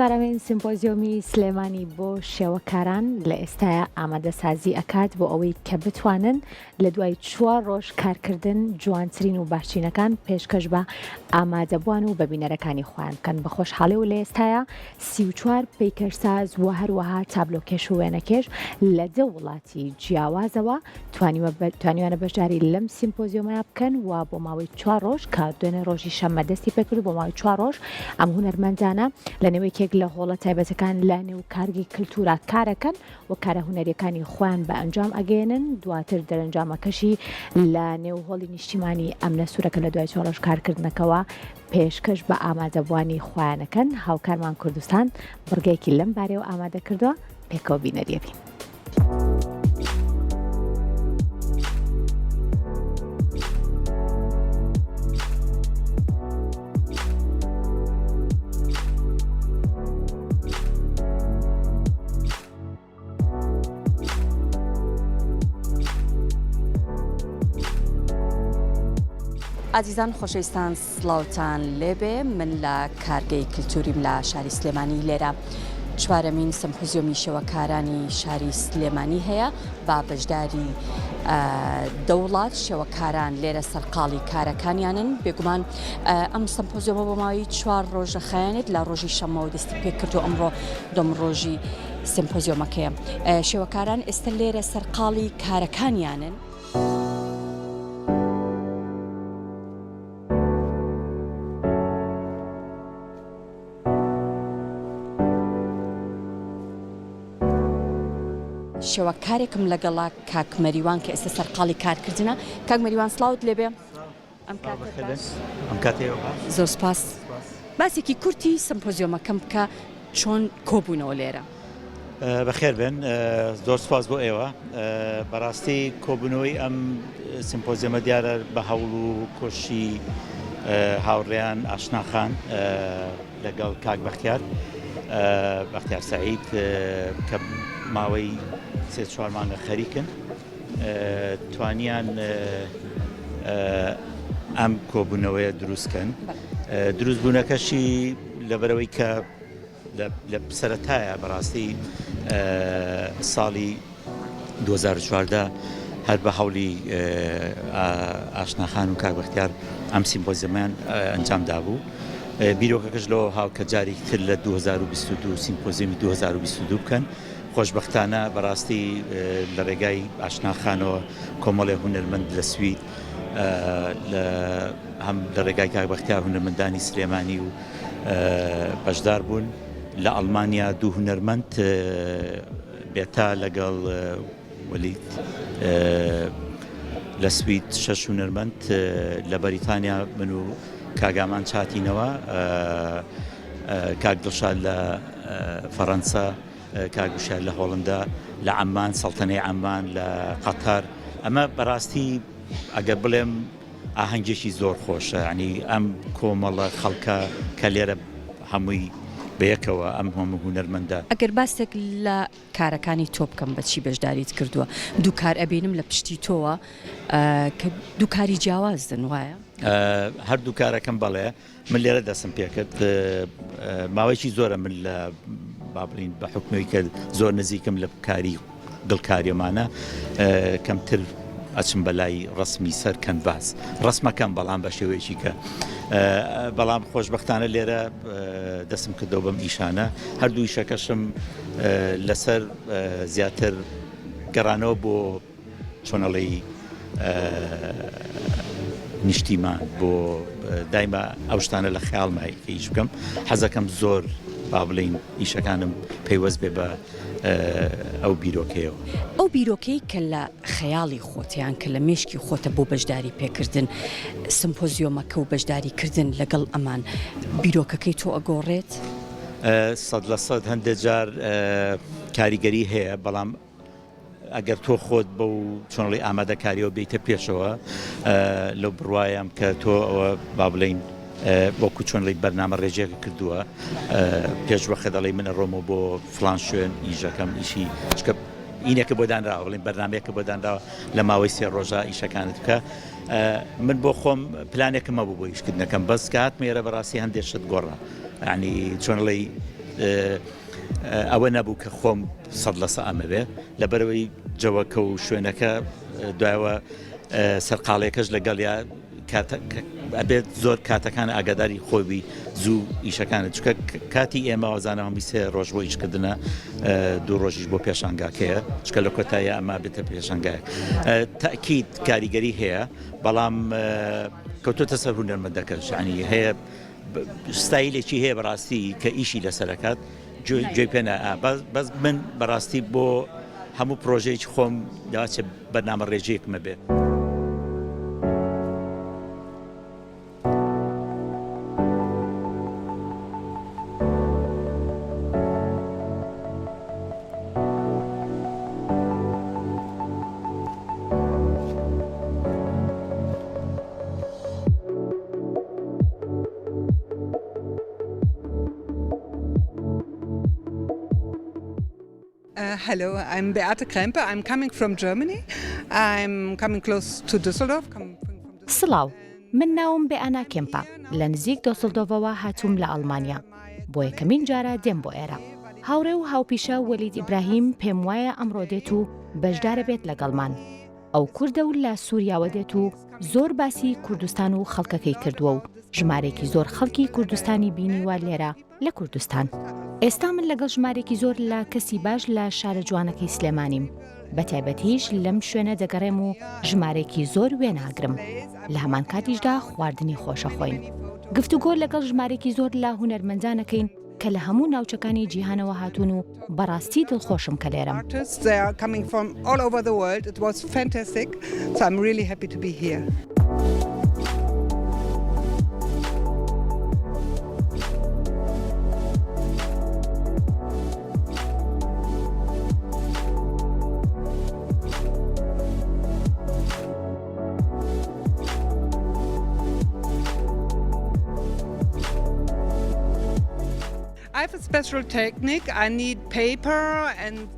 چوارەمین سیمپۆزیۆمی سلێمانی بۆ شێوەکاران لە ئێستایا ئامادەسازی ئەکات بۆ ئەوەی کە بتوانن لە دوای چوار ڕۆژ کارکردن جوانترین و باشترینەکان پێشکەش بە ئامادەبوان و بە بینەرەکانی خۆیان بکەن بە خۆشحاڵی و لە ئێستایا 34 پەیکەرساز و هەروەها تابلۆکێش و وێنەکێش لە دە وڵاتی جیاوازەوە توانیویانە بەشداری لەم سیمپۆزیۆمەیا بکەن و بۆ ماوەی چوار ڕۆژ کە دوێنێ ڕۆژی شەممە دەستی پێکرد و بۆ ماوەی چوار ڕۆژ ئەم هونەرمەندانە لە نێو یەکێک لە هۆڵە تایبەتەکان لە نێو کارگەی کلتورا کارەکەن و کارە هونەریەکانی خۆیان بە ئەنجام ئەگەیەنن دواتر دەرەنجامەکەشی لە نێو هۆڵی نیشتیمانی ئەمنە سوورەکە لە دوای چوار ڕۆژ کارکردنەکەوە پێشکەش بە ئامادەبووانی خۆیانەکەن هاوکارمان کوردستان بڕگەیەکی لەم بارەیەوە ئامادە کردووە پێکەوە بینەریەبین. ئازیزان خۆشەویستان سڵاوتان لێبێ من لە کارگەی کللتوریم لە شاری سلێمانی لێرە چوارەمین سمپۆزیۆمی شێوەکارانی شاری سلێمانی هەیە با بەشداری دەوڵات شێوەکاران لێرە سەرقاڵی کارەکانیانن بێگومان ئەم سمپۆزیۆمە بۆ ماوەی چوار ڕۆژە خایەنێت لە ڕۆژی شەمەوە دەستی پێکرد و ئەمڕۆ دۆم ڕۆژی سمپۆزیۆمەکەیە شێوەکاران ئێستا لێرە سەرقاڵی کارەکانیانن. شێوەکارێکم لەگەڵە کاک مەریوان کە ئێستا سەرقاڵی کارکردنە کاک مەریوان سڵاوت لێبێ ئەم کاتە زۆر سپاس باسێکی کورتی سمپۆزیۆمەکەم بکە چۆن کۆبوونەوە لێرە؟ بەخێر بێن زۆر سپاس بۆ ئێوە بەڕاستی کۆبوونەوەی ئەم سیمپۆزیەمە دیارە بە هەوڵ و کۆشی هاوڕێیان ئاشناخان لەگەڵ کاک بەختیار بەختیار سعید کە ماوەی سێ چوار مانگە خەریکن توانیان ئەم کۆبوونەوەیە دروستکەن دروستبوونەکەشی لەبەرەوەی کە لە سەرەتایە بەڕاستی ساڵی 2014 هەر بە هەوڵی ئاشناخان و کاک بەختیار ئەم سیمپۆزیەمیان ئەنجام دابوو. بیرۆکەکەش لەوە هاو کە جارێکی تر لە 2022 سیمپۆزیەمی 2022 بکەن. خۆشبەختانە بەڕاستی لە ڕێگای ئاشناخانەوە کۆمەڵێ هونەرمەند لە سوید هەم لە ڕێگای کاک بەختیار هونەرمەندانی سلێمانی و بەشدار بوون لە ئەڵمانیا دوو هونەرمەند بێتا لەگەڵ وەلید لە سوید شەش هونەرمەند لە بەریتانیا من و کاگامان چاتینەوە کاک دڵشاد لە فەڕەنسا کاک وشار لە هۆڵندا لە عەمان سەڵتەنەی عەمان لە قەتەر ئەمە بەڕاستی ئەگەر بڵێم ئاهەنگێکی زۆر خۆشە یانی ئەم کۆمەڵە خەڵکە کە لێرە هەمووی بەیەکەوە ئەم هەموو هونەرمەندە. ئەگەر باسێک لە کارەکانی تۆ بکەم بە چی بەشداریت کردووە؟ دوو کار ئەبینم لە پشتی تۆوە کە دوو کاری جیاوازن وایە؟ هەردوو کارەکەم بەڵێ من لێرە دەستم پێکرد ماوەیەکی زۆرە من لە با بڵین بە حکومەوەی کە زۆر نزیکم لە کاری گڵکاریەمانە کەمتر ئەچم بەلای ڕسمی سەر کەنڤاس ڕسمەکەم بەڵام بە شێوەیەکی کە بەڵام خۆشببختانە لێرە دەستم کردەوە بەم ئیشانە هەردوو ئیشەکەشم لەسەر زیاتر گەڕانەوە بۆ چۆن ئەڵێی نیشتیمان بۆ دایمە ئەو شتانە لە خەیاڵمە کە ئیش بکەم حەزەکەم زۆر با بڵین ئیشەکانم پەیوەست بێ بە ئەو بیرۆکەیەوە. ئەو بیرۆکەی کە لە خەیاڵی خۆتە یان کە لە مێشکی خۆتە بۆ بەشداری پێکردن سمپۆزیۆمەکە و بەشداری کردن لەگەڵ ئەمان بیرۆکەکەی تۆ ئەگۆڕێت؟ 100% هەندێک جار کاریگەری هەیە بەڵام ئەگەر تۆ خۆت بەو چۆنڵی ئامادەکاریەوە بیتە پێشەوە لەو بڕوایم کە تۆ ئەوە با بڵین وەکو چۆنڵی بەرنامە ڕێژێکە کردووە پێش وەخت دەڵێ من ڕۆمەوە بۆ فلان شوێن ئیشەکەم ئیشی چکە ئینێکە بۆ دانراوە بڵین بەرنمەیەکە بۆ دانراوە لە ماوەی سێ ڕۆژە ئیشەکانت بکە من بۆ خۆم پلانێکم هەبوو بۆ ئیشکردنەکەم بەس کە هاتمە ئێرە بەڕاستی هەندێک شت گۆڕا یعنی چۆنڵی. ئەوە نەبوو کە خۆم سەد لەسە ئەمەوێ لەبەرەوەی جەوەکە و شوێنەکە دوایەوە سەرقاڵێکەش لەگەڵیا ئەبێت زۆر کاتەکان ئاگاداری خۆبی زوو ئیشەکانت چکە کاتی ئێمە وازانە هەمی سێ ڕۆژ بۆ ئیشکردنە دوو ڕۆژیش بۆ پێشانگاکەیە چکە لە کۆتایی ئەمە بێتە پێشانگایەک تاکیید کاریگەری هەیە بەڵام کەوتۆتە سەر هونەرمەندەکەش ینی هەیە ستایلێکی هەیە بەڕاستی کە ئیشی لەسەرەکات گوێی پێ بەس من بەڕاستی بۆ هەموو پرۆژەیەکی خۆم داچێت بەرنامە ڕێژەیەکمە بێت. Hello, I'm Beate Krempe. I'm coming from Germany. I'm coming close to Düsseldorf. سڵاو، من ناوم بێئانا کێمپە، لە نزیک دۆسڵدۆڤەوە هاتووم لە ئەڵمانیا. بۆ یەکەمین جارە دێم بۆ ئێرە. هاوڕێ و هاوپیشە وەلید ئیبراهیم پێم وایە ئەمڕۆ دێت و بەشدارەبێت لەگەڵمان. ئەو کوردە و لە سووریاوە دێت و زۆر باسی کوردستان و خەڵکەکەی کردووە و ژمارەیەکی زۆر خەڵکی کوردستانی بینیوە لێرە لە کوردستان. ئێستا من لەگەڵ ژمارێکی زۆر لە کەسی باش لە شارە جوانەکەی سلێمانیم، بە تایبەتیش لەم شوێنە دەگەڕێم و ژمارێکی زۆر وێنە ئەگرم، لە هەمان کاتیشدا خواردنی خۆش ئەخۆین. گفتوگۆ لەگەڵ ژمارێکی زۆر لە هونەرمەندان ئەکەین کە لە هەموو ناوچەکانی جیهانەوە هاتوون و بەڕاستی دڵخۆشم کە لێرەم.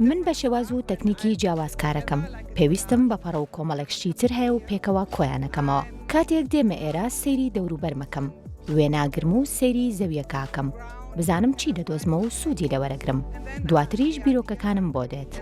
من بە شێواز و تەکنیکی جیاواز کارەکەم، پێویستم بە پەڕە و کۆمەڵێک شتی تر هەیە و پێکەوە کۆیانەکەمەوە. کاتێک دێمە ئێرە سەیری دەوروبەرمەکەم، وێناگرم و سەیری زەویەکە ئەکەم، بزانم چی دەدۆزمەوە و سوودی لێ وەرەگرم، دواتریش بیرۆکەکانم بۆ دێت.